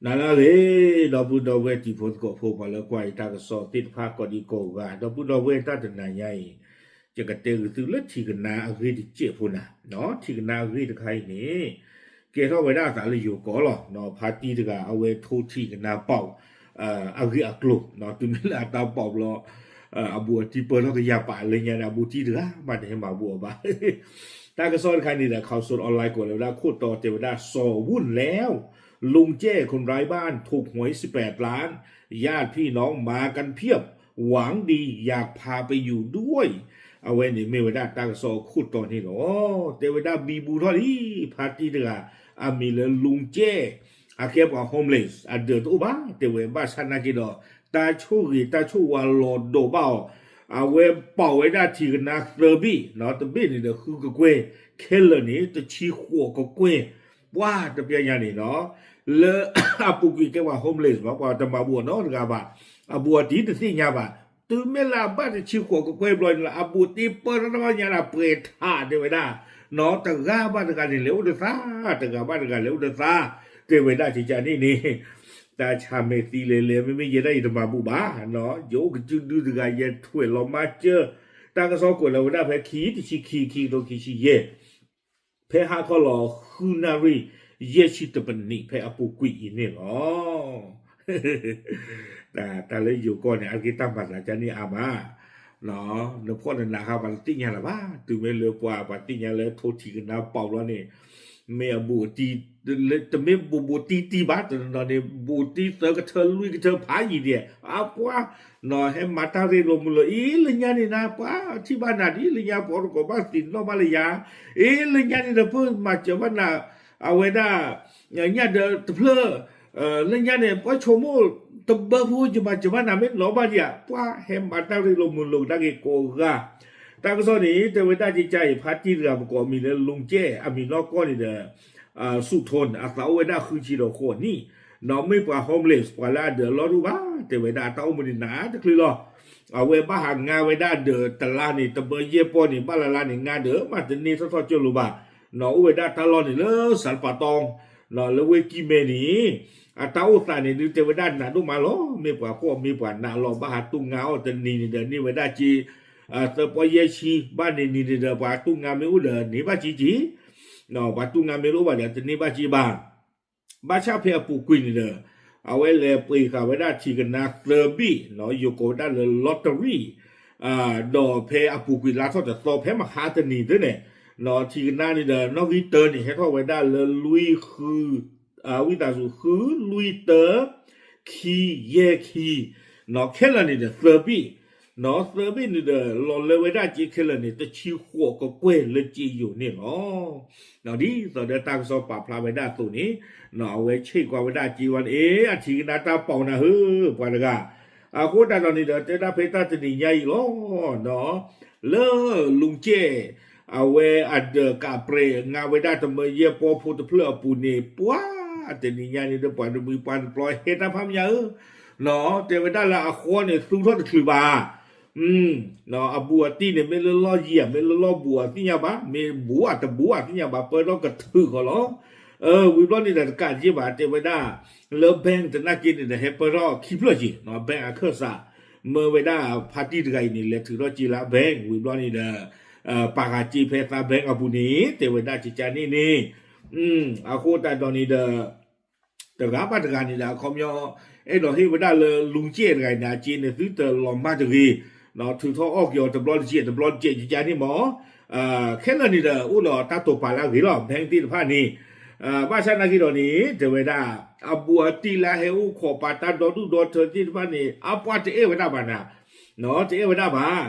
နၤလၢအဂ့ၤ ဒီပုၢ်ဒီဝဲၢ်တံၤဖိသကိးဖိ ပှၤလၢကွၢ်ယတၢ်ကစီၣ်သ့ၣ်တဖၣ်ကိးဒံကိးဂၤ ဒီပုၢ်ဒီဝဲၢ်တၢ်တနၤညါအံၤ ယကတဲဂုာ်သုလၢထံၣ်ကနါအဂ့ၢ်တစဲးဖိနၤ, ထံၣ်ကနါအဂ့ၢ်တခါအံၤန့ၣ် ကဲထီၣ်ဝဲဒၣ်အသးလၢယိၤကီၢ်လီၤ. ဖါတံၢ်တဂၤ အဝဲထိထံၣ်ကနါပီး အဂ့ၢ်အကျိၤ တုၤမ့ၢ်လၢအတၢ်ပီးဘျီ အဘူးအတံၢ်ပၢထီၣ်ကယၤပာ်လၢညါန့ၣ် အဘူးတံၢ်တဂၤမးတဟဲမၤဘူးအီၤဘၣ် တၢ်ကစီၣ်တခါန့ၣ်ဒီး ข่าวสดออนไลน์ ကွဲးလီၤဝဲဒၣ်ခိၣ်တီတဲဝဲဒၣ် สองวันแล้ว ลุงแจ้คนร้ายบ้านถูกหวยสิบแปดล้าน ญาติพี่น้องมากันเพียบ หวังดีอยากพาไปอยู่ด้วย အဝဲန့ၣ်မ့ၢ်ဝဲဒၣ်တၢ်ကစီၣ်အခိၣ်တီန့ၣ်လီၤ. တဲဝဲဒၣ်ဘံဘူထီၣ်လံ ဖါတံၢ်တဂၤ အမံၤလၢ ลุงแจ้ အကဲပှၤ homeless အဒၢးတအိၣ်ဘၣ် တဲဝဲ ဘၣ်ဆၣ်နာ်က့ဒီး တၢ်ဆိၣ်ဂ့ၤတၢ်ဆိၣ်ဝါလီၤဒိးဘၣ်အီၤ အဝဲပီးဝဲဒၣ်ထံၣ်ကနါသၢဘ့ၣ် တဘ့ၣ်န့ၣ်ဒီးဃုကကွဲၢ် ခဲလၢာ်န့ၣ် တဆံဃိးကကွဲၢ် ပှၤတပျၢ်ညါန့ၣ်လီၤ. လၢအပူၤကွံာ်ကဲပှၤ homeless ဘၣ် ပှၤတမၤဘူးအီၤနီတဂၤဘၣ် အဘူးအတံၢ်တသ့ၣ်ညါဘၣ် တုၤမ့ၢ်လၢအဘၣ်တဆံဃိးကကွဲၢ်ဘျီန့ၣ်လီၤ အဘူးတံၢ်ပၢထီၣ်တၢ်ညါဒၣ်ပှဲၤထးတဲဝဲဒၣ် နီၢ်တဂၤဘၣ်တဂၤန့ၣ် လဲၤအိၣ်တသး တဂၤဘၣ်တဂၤလဲၤအိၣ်တသး တဲဝဲဒၣ်ကကန့ၣ်န့ၣ် တၢ်ဆါမဲာ်သံလဲၤလဲၤ မ့မ့ၢ်ယဲဒၣ်ယတမၤဘူးဘၣ် ယအိၣ်ကစုဒုတဂၤ ယထွဲးလီၤမၤစၢၤ တၢ်ကစီၣ်ကွဲးလီၤဝဲဒၣ်ဖဲခံတဆံခံ ခံကထိခံဆံယဲၢ် ဖဲဟါခီလီၤဃုနၣ်ရံၣ် ယဲၢ်ဆံတပနံးဖဲအပူၤကွံာ်အံၤန့ၣ်လီၤ. တၢ်လၢယိၤကီၢ်န့ၣ် အါတက့ၢ်တၢ်မၤသးကန့ၣ်အါမး နဖီၣ်နနးဃါပှၤတသ့ၣ်ညါလၢၤဘၣ် တုၤမ့ၢ်လၢပှၤ ပှၤသ့ၣ်ညါလၢထိထံၣ်ကနါပီးဘျီန့ၣ် မ့ၢ်အဘူးအတံၢ် တမ့ၢ်ဘူးဘူးတံၢ်တံၢ်ဘၣ် တနီၤနီၤန့ၣ် ဘူးတံၢ်သၢကထၢလွံၢ်ကထၢဖးယံၤဒံး အပှၤ နီၢ်ဟဲမၤတၢ်ရ့လိာ်မုာ်လိာ် အ့ လၢညါန့ၣ်နၤ ပှၤထံၣ်ဘၣ်နၤဒ် လၢညါပှၤတကိးဘၣ်သံးနီၣ်ဘၣ်လၢယၤ အ့ လၢညါန့ၣ်ဒီး ပမၤစၢၤဘၣ်နၤ အဝဲဒၣ် ညၣ်ဒၢတဖျၢၣ် လၢညါန့ၣ် ပှၤဆိကမိၣ်တဘၢဖိ ယမၤစၢၤဘၣ်နၤမ့ၢ်နီၣ်ဘၣ်ဒံးဧါ ပှၤဟဲမၤတၢ်ရ့လိာ်မုာ်လိာ်ကဒါက့ၤကိးဂၤ တၢ်ကစီၣ်န့ၣ် တဲဝဲဒၣ်ကကါအံၤ ဖါတံၢ်တဂၤပကိးအမံၤလၢ လူကဲ အမံၤနီၢ်ကီၢ်န့ၣ်ဒီး စူၣ်ထိၣ် အသးအိၣ်ဝဲဒၣ်ဃုဆံဒီးဃိးနံၣ် နီၢ်မ့ၢ်ပှၤ homeless ပှၤလၢအဒၢးအလီၢ်တအိၣ်ဘၣ် တဲဝဲဒၣ်အတၢ်အိၣ်မူန့ၣ်နးတချုးလီၤ အဝဲဘၣ်ဟးငါဝဲဒၣ်ဒၢးတလါန့ၣ် တဘၢယဲၢ်ပီၢ်န့ၣ် ဘၣ်လၢ်လၢ်န့ၣ် ငါဒၢးမးတန့ၢ်ထီၣ်ထီၣ်ကၠိလိၤဘၣ် နီၢ်အိၣ်ဝဲဒၣ်တၢ်လီၢ်န့ၣ်လၢ စၣ်ပာ်တီ နီၢ်လၢဝ့ၢ်ကံၢ်မဲန့ၣ် အတၢ်အိၣ်သးန့ၣ်ဒုးတဲဝဲဒၣ်နးဒိၣ်မးလီၤ မ့ၢ်ပှၤဖှီၣ်မ့ၢ်ပှၤနးလီၤ ဘၣ်ဟးတူၢ်ငါအီၤတနံၤန့ၣ်ဒီးန့ၢ်ဝဲဒၣ်က့ သၢပီၢ်ယဲၢ်ဆံ ဘၣ်န့ၣ်နံၤန့ၣ်ဒီး ပှၤတူၢ်ငါမ့ၢ်အိၣ်ဒီးန့ၢ်ဘၣ်က့က့ ပှၤတူၢ်ငါမ့ၢ်တအိၣ်ဘၣ်ဒီးတန့ၢ်ဘၣ်က့ဘၣ် ဘၣ်ဆၣ်ဖဲအပူၤကွံာ်န့ၣ်ဒီး အဝဲလဲၤပှ့ၤဃာ်ဝဲဒၣ်ထံၣ်ကနါသၢဘ့ၣ် ယိၤကိးဝဲဒၣ်လၢ lottery ဒီးဖဲအပူၤကွံာ်လါထီၣ်တသီ ဖဲမဟါတနံၤသ့န့ၣ် ထံၣ်ကနါန့ၣ်ဒီး နီၣ်ဂံၢ်တၢန့ၣ် ဟဲထီၣ်ဝဲဒၣ်လၢလွံၢ်ဃု ဝံသးစူၤ ဃု လွံၢ် တၢ ခံ ယဲၢ် ခံ ခဲလၢာ်န့ၣ်ဒီးသၢဘ့ၣ် သၢဘ့ၣ်န့ၣ်ဒီး လီၤလၢဝဲဒၣ်က့ခဲလၢာ်န့ၣ် တဆံဃိးကကွဲၢ်လၢက့ယိၤန့ၣ်လီၤ. ဒ်သိးဒီးတၢ်ကစီၣ်ပာ်ဖျါဝဲဒၣ်အသိးန့ၣ် အဝဲဆ့ၣ်ကွၢ်ဝဲဒၣ်က့ဝဲန့ၣ် အ့ အထံၣ်ကနါတၢ်ပီးနၤဧၢ ပှၤတဂၤ အဃိသတးဒီးန့ၣ်ဒီး တဲဒၣ်ဖဲတၢ်တနံၤညါအံၤလီၤ လၢ လူကဲ အဝဲအဒၢးကးပြဲး ငါဝဲဒၣ်တမၢယဲၢ်ပီၢ်ဖိတဖျၢၣ်အပူၤန့ၣ် ပှၤ တနံၤညါန့ၣ်ဒီး ပှၤတမှံၤပှၤတပျီဟဲတၢ်ဖးမညါဧၢ, တဲဝဲဒၣ်လၢအဃီန့ၣ် သူၣ်ထီၣ်တချုးဘၣ်, အဘူးအတံၢ်န့ၣ် မ့ၢ်လၢလီၢ်ယံၤဧါ မ့ၢ်လၢလီၢ်ဘူးအသ့ၣ်ညါဘၣ်, မ့ၢ်ဘူးအတဘူးအသ့ၣ်ညါဘၣ် ပၢထီၣ်ကထုးဃီလီၤ. ဝံၤဘျီန့ၣ်ဒီးတကးတက့ၢ်ဘၣ် တဲဝဲဒၣ် လၢ bank သနာ်က့န့ၣ်ဒီး ဟဲပၢထီၣ်ခံဖျၢၣ်က့ၤ, bank အခၢၣ်စး မၢဝဲဒၣ်ဖါတံၢ်တဂၤအံၤန့ၣ် လဲၤထုးထီၣ်က့ၤလၢ bank ဝံၤဘျီန့ၣ်ဒီး ပာ်ဃာ်က့ၤဖဲသး bank အပူၤန့ၣ် တဲဝဲဒၣ်ကကါန့ၣ်န့ၣ်, အဃိသတးဒီးန့ၣ်ဒီး တဂၤဘၣ်တဂၤန့ၣ်ဒီး အခီပညီ အဲၣ်ဒိးဟ့ၣ်ဝဲဒၣ်လၢ လူကဲ တဂၤအံၤန့ၣ် အစ့န့ၣ် သုတလီၤမၢ်တဂ့ၤ, ထုးထီၣ်အီၣ်က့ၤအီၤတဘျီတစဲး တဘျီတစဲးကကါန့ၣ်မး, ခဲလၢာ်န့ၣ်ဒီး အိၣ်ဒီးတၢ်တိာ်ပာ်လၢအဂ့ၤလီၤ bank သ့ၣ်တဖၣ်န့ၣ်, ဘၣ်ဆၣ်နာ်က့ဒီးန့ၣ် တဲဝဲဒၣ် အဘူးအတံၢ်လၢဟဲအိၣ်ခိးပာ်တၢ်ဒီဒူၣ်ဒီထၢသ့ၣ်တဖၣ်န့ၣ် အပှၤတအဲၣ်ဝဲဒၣ်ဘၣ်နၤ, တအဲၣ်ဝဲဒၣ်ဘၣ်,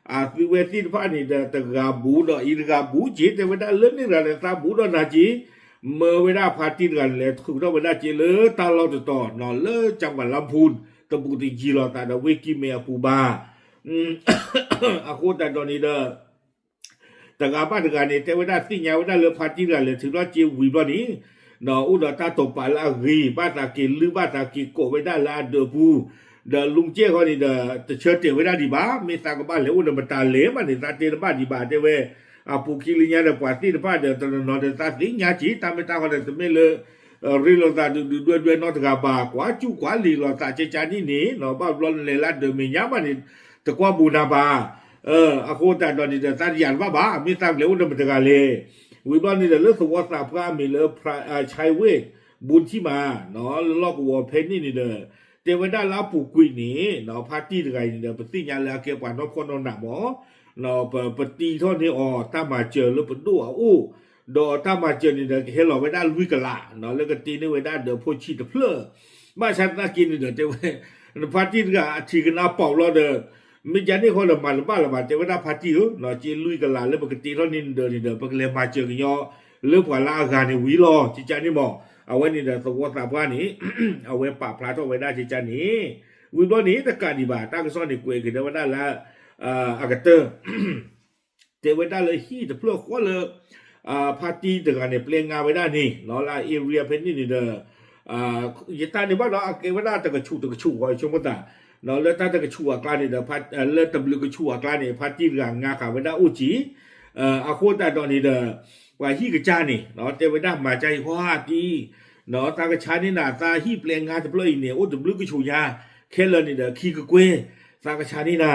အသုဝဲသ့ၣ်တဖၣ်န့ၣ်ဒီး တဂၤဘူးဒီးအံၤတဂၤဘူးက့ၤ တဲဝဲဒၣ်လၢန့ၣ်တဂၤန့ၣ် သးဘူးဒီးနၤက့ၤ, မၢဝဲဒၣ်ဖါတံၢ်တဂၤန့ၣ် လဲၤထုးထီၣ်ဝဲဒၣ်က့ၤလၢတၢ်လီၢ်တတီၤ လၢ จังหวัดลำพูน တဘူးတယံၤလိာ်သးဒီးဝ့ၢ်ကံၢ်မဲအပူၤဘၣ် အဃိသတးဒီးန့ၣ်ဒီး တဂၤဘၣ်တဂၤန့ၣ် တဲဝဲဒၣ်သ့ၣ်ညါဝဲဒၣ်လၢဖါတံၢ်တဂၤလဲၤထုးထီၣ်က့ၤဝံၤဘျီန့ၣ်, အိၣ်ဒီးတၢ်တိာ်ပာ်လၢအဂ့ၤ ဘၣ်သးက့ၤလုၢ်ဘၣ်သးက့ၤကိးဝဲဒၣ်လၢအဒၢးပူၤ, ဒီးလူကဲဃီန့ၣ်ဒီး တဆၢတဲာ်ဝဲဒၣ်ဒံးဘၣ် မ့ၢ်သးကဘၣ်လဲၤအိၣ်ဒီးမတၤလဲၣ်မးန့ၣ် သးတဲတဘၣ်ဒံးဘၣ် တဲဝဲ, အပူၤခံလၢညါဒီးပှၤသ့ၣ်တဖၣ်ဒီးတနီၤနီၤဒီးသးသ့ၣ်ညါက့ၤ တၢ်မ့ၢ်တၢ်ဃီဒီးတမ့ၢ်လၢ ရ့လိာ်သးဒုးဒုးဒွဲဒွဲနီတဂၤဘၣ်, ကွၢ်စူၣ်ကွၢ်လံာ်လိာ်သးကဲကၢ်န့ၣ်န့ၣ် ဘၣ်ဘျီလဲၤလၢဒၢးမဲာ်ညါဘၣ်န့ၣ် တကွၢ်ဘူးနၤဘၣ်. အဃိသတးဒီးန့ၣ်ဒီး သးတယာ်တဘၣ်ဘၣ်, မ့ၢ်သးကလဲၤအိၣ်ဒီးမတၤတဂၤလဲၣ်. ဝံၤဘျီန့ၣ်ဒီး လၢသဝီသးပှၢ်အမံၤလၢ Chai Wait Bun Thima လၢလီၢ်ကဝီၤဖဲန့ၣ်န့ၣ်ဒီး တဲဝဲဒၣ်လၢအပူၤကွံာ်န့ၣ် ဖါတံၢ်တဂၤအံၤန့ၣ်ဒီး ပသ့ၣ်ညါလၢအကဲပှၤနီၢ်ဖှီၣ်နီၢ်နးမး ပတံထီၣ်န့ၢ်အီၤတၢ်မၤစၢၤလၢပဒိၣ်အအိၣ်, ဒီးတၢ်မၤစၢၤန့ၣ်ဒီး ကဟဲလီၤဝဲဒၣ်လွံၢ်ကလး, လၢကတ့န့ၢ်ဝဲဒၣ်ဒီးဖိဆံးတဖျၢၣ်. ဘၣ်ဆၣ်သနာ်က့န့ၣ်ဒီး တဲဝဲ ဖါတံၢ်တဂၤအထံၣ်ကနါပီာ်လီၤဒီး မ့ၢ်ကန့ၣ်ဃီဒီးမၤတဘၣ်လၢၤဘၣ်, တဲဝဲဒၣ်ဖါတံၢ်ဧၢ, က့လွံၢ်ကလးလၢပကတ့ထီၣ်န့ၢ်နဒီးန့ၣ်ဒီး ပကလဲၤမၤစၢၤကညီလၢပှၤလၢအဂၤန့ၣ်ဝံၤလီၤ, ကကန့ၣ်မး. အဝဲန့ၣ်ဒီးသဝီသးပှၢ်န့ၣ် အဝဲပာ်ဖျါထီၣ်ဝဲဒၣ်ကကန့ၣ်. ဝံၤဘျီန့ၣ် တကးဒံးဘၣ် တၢ်ကစီၣ်န့ၣ် ကွဲးက့ၤတဲဝဲဒၣ်လၢ အကတၢၢ် တဲဝဲဒၣ်လၢဟံၣ်တဖျၢၣ်ဃီလၢ ဖါတံၢ်တဂၤန့ၣ် ပျဲငါဝဲဒၣ်န့ၣ် လၢ area ဖဲန့ၣ်န့ၣ်ဒီး ယတၢ်န့ၣ်ဘၣ်ဒီး အကဲဝဲဒၣ်တကဆူးတကဆူးဃီ ဆိကမိၣ်သး လၢတၢ်တကဆူးအကျါန့ၣ်ဒီး လၢတဘျုးကဆူးအကျါန့ၣ် ဖါတံၢ်တဂၤငါဃာ်ဝဲဒၣ်အိၣ်ကံ အဃိသတးဒီးန့ၣ်ဒီး ပှၤဟံၣ်ကစၢ်န့ၣ် တဲဝဲဒၣ်မၤကါအံၤ ကွၢ်တံၢ် သးကဆါန့ၢ်နၤ သးဟံၣ်ပျဲငါတဖျၢၣ်အံၤန့ၣ် အိၣ်တဘျုးကဆူးညါ ခဲလၢာ်န့ၣ်ဒီးခံကကွဲၢ် သးကဆါန့ၢ်နၤ.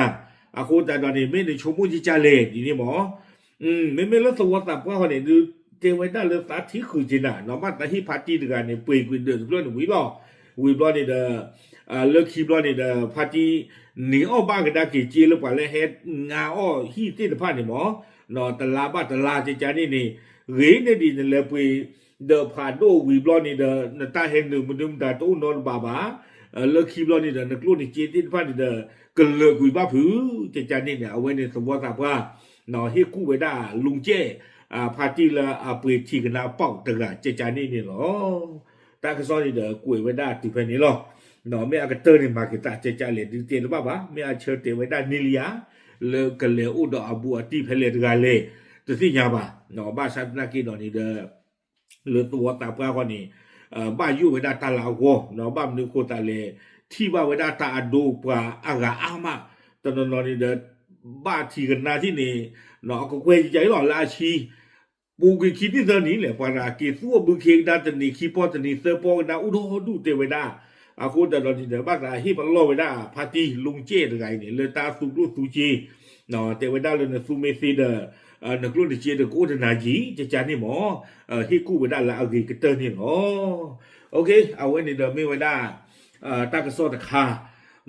အဃိသတးဒီးန့ၣ် မ့ၢ်နဆိကမိၣ်ကကလဲၣ်ဒ်န့ၣ်မး မ့မ့ၢ်လၢသဝီသးပှၢ်ဃီန့ၣ် ဒုးတဲဝဲဒၣ်လၢသးထံၣ်ဃုာ်က့ၤနၤ ဘၣ်သးဟ့ၣ်ဖါတံၢ်တဂၤန့ၣ် ပှ့ၤကွံာ်ဒၢးတဖျၢၣ်န့ၣ်ဝံၤလီၤ. ဝံၤဘျီန့ၣ်ဒီး လၢခံဘျီန့ၣ်ဒီး ဖါတံၢ်န့ၢ်အီၣ်ဘၣ်ကဒါက့ၤက့လၢပှၤလၢဟဲငါအီၣ်ဟံၣ်သ့ၣ်တဖၣ်န့ၣ်မး တလါဘၣ်တလါကကန့ၣ်န့ၣ် ဂ့ၤန့ၢ်ဒံးနလဲၤပှ့ၤ ဒီးဖးဒိၣ်ဝံၤဘျီန့ၣ်ဒီး နတၢ်ဟဲနုာ်မနုၤမတၤတအိၣ်နီတဘ့ၣ်ဘၣ်. လၢခံဘျီန့ၣ်ဒီး နကျိၣ်နစ့သ့ၣ်တဖၣ်န့ၣ်ဒီး ကလၢာ်ကွံာ်ဘၣ်ဖုး ကကန့ၣ်န့ၣ် အဝဲန့ၣ်သဝီသးပှၢ် ဟ့ၣ်ကူၣ်ဝဲဒၣ် လူင်ကဲၣ် ဖါတံၢ်လၢအပှ့ၤထံၣ်ကနါပီာ်တဂၤကကန့ၣ်န့ၣ်လီၤ. တၢ်ကစီၣ်န့ၣ်ဒီးကွဲးဝဲဒၣ်တုၤဖဲန့ၣ်လီၤ. မ့ၢ်အကတၢၢ်န့ၣ် မၤက့ၤသးကကလဲၣ် ဒုးတဲတဘၣ်ဘၣ်, မ့ၢ်အဆၢတဲာ်ဝဲဒၣ်န့ၢ်လံဧါ လၢကလဲၤအိၣ်ဒီးအဘူးအတံၢ်ဖဲလဲၣ်တဂၤလဲၣ် တသ့ၣ်ညါဘၣ်. ဘၣ်ဆၣ်သနာ်က့ဒီးန့ၣ်ဒီး လၢသဝီသးပှၢ်ဃီန့ၣ် ဘၣ်ယိၣ်ဝဲဒၣ်တၢ်လၤအဂီၢ် ဘၣ်မနုၤအဃိသးလဲၣ် ထံၣ်ဘၣ်ဝဲဒၣ်တၢ်အဒိပှၤအဂၤအါမး တနီၤနီၤန့ၣ်ဒီး ဘၣ်ထံၣ်ကနါထံၣ်န့ၣ် အကကွဲၢ်ကကအံၤလီၤ လၢအဆံ ပူၤကွံာ်ခံနံၣ်သၢနံၣ်လဲၣ် ပှၤတဂၤက့ၤသူအီၤဘုခ့ကဒါတနံၤခံပီၢ်တနံၤသၢပီၢ်ကဒါအိၣ်ဒီဒူၣ်တဲဝဲဒၣ်. အဃိသတးဒီးန့ၣ်ဒီး ဘၣ်သးဟ့ၣ်ပလီၢ်ဝဲဒၣ် ဖါတံၢ်လူင်ကဲၣ်တဂၤအံၤန့ၣ် လၢတၢ်သူကျိၣ်သူစ့ တဲဝဲဒၣ်လၢနသူမ့ၢ်သ့ဒီး နကျိၣ်နစ့ဒီးကအိၣ်တနၤယံၤ ကကန့ၣ်မး ဟ့ၣ်ကူၣ်ဝဲဒၣ်လၢအဂ့ၤကတၢၢ်န့ၣ်လီၤ. အဝဲန့ၣ်ဒီးမ့ၢ်ဝဲဒၣ် တၢ်ကစီၣ်တခါ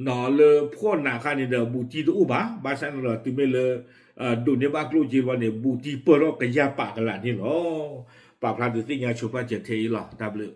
လၢဖှီၣ်နးခါန့ၣ်ဒီး ဘူးတံၢ်တအိၣ်ဘၣ်, ဘၣ်ဆၣ်န့ၣ်ဒီးတုၤမ့ၢ်လၢ ဒိးန့ၢ်ဘၣ်ကျိၣ်စ့ဘျီန့ၣ် ဘူးတံၢ်ပၢၢ်ထီၣ်ကယၢ်ပာ်ကလာ်န့ၣ်လီၤ. ပာ်ဖျါဒုးသ့ၣ်ညါဆိပာ်စၢၤထဲအံၤလီၤ. တၢ်ဘျုး